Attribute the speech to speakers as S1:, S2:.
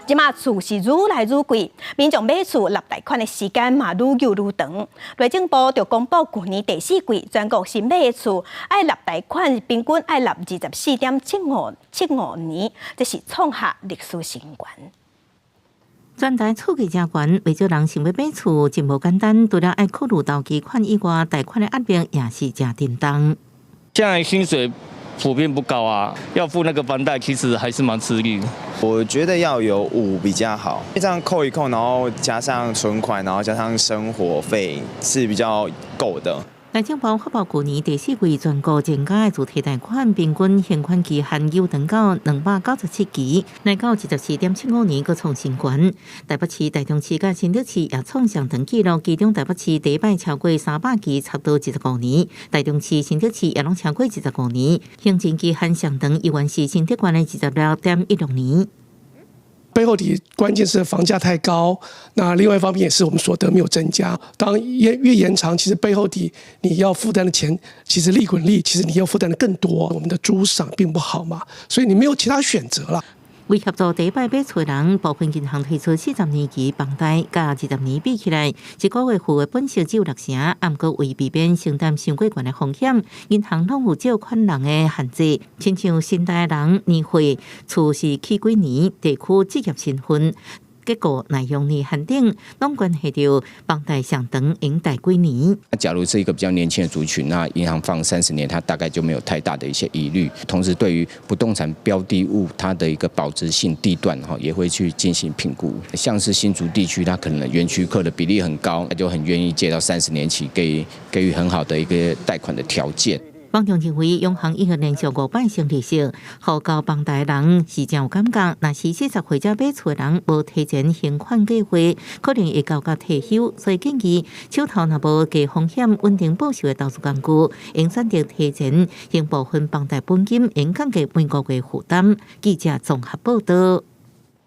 S1: 這馬厝是愈來愈貴，民眾買厝納貸款的時間嘛愈久愈長。內政部就公布，舊年第四季全國新買的厝愛納貸款，平均愛納24.7575年，這是創下歷史新高。
S2: 全台厝價誠懸，袂少人想欲買厝，真無簡單。除了愛考慮頭期款以外，貸款的壓力也是誠沉重。
S3: 現在薪水普遍不高啊，要付那個房貸，其實還是蠻吃力的。
S4: 我覺得要有五比較好，這樣扣一扣，然後加上存款，然後加上生活費，是比較夠的。
S2: 內政部發布舊年第四季全國增加的自提貸款平均還款期限有長到297期，來到24.75年，閣創新高。台北市、台中市佮新竹市也創相同紀錄，其中台北市第一擺超過300期，差不多25年；台中市、新竹市也攏超過二十五年，平均期限上長猶原是新竹縣的26.16年。
S5: 背後底關鍵是房價太高，那另外一方面也是我們所得沒有增加。當越延長，其實背後底你要負擔的錢，其實利滾利，其實你要負擔的更多。我們的租賞並不好嘛，所以你沒有其他選擇了。
S2: 為協助第一擺買厝的人，部分銀行推出40年期房貸，佮20年比起來，一個月付的本息只有六成，毋過為避免承擔傷過懸的風險，銀行攏有借款人的限制，親像新台人年歲、厝是起幾年、地區、職業身份、結構耐用年限等，攏關係著房貸上長會貸幾年。
S6: 那假如是一個比較年輕的族群，那銀行放30年，它大概就沒有太大的一些疑慮。同時，對於不動產標的物，它的一個保值性地段，哈，也會去進行評估。像是新竹地區，它可能園區客的比例很高，那就很願意借到30年期，給予很好的一個貸款的條件。
S2: 網中認為，央行已經連續五擺升利息，予交房貸人是誠有感覺。若是40歲才買厝的人無提前還款計劃，可能會交到退休。所以建議手頭若無低風險、穩定報酬的投資工具，應選擇提前還部分房貸本金，會降低每個月負擔。記者綜合報道。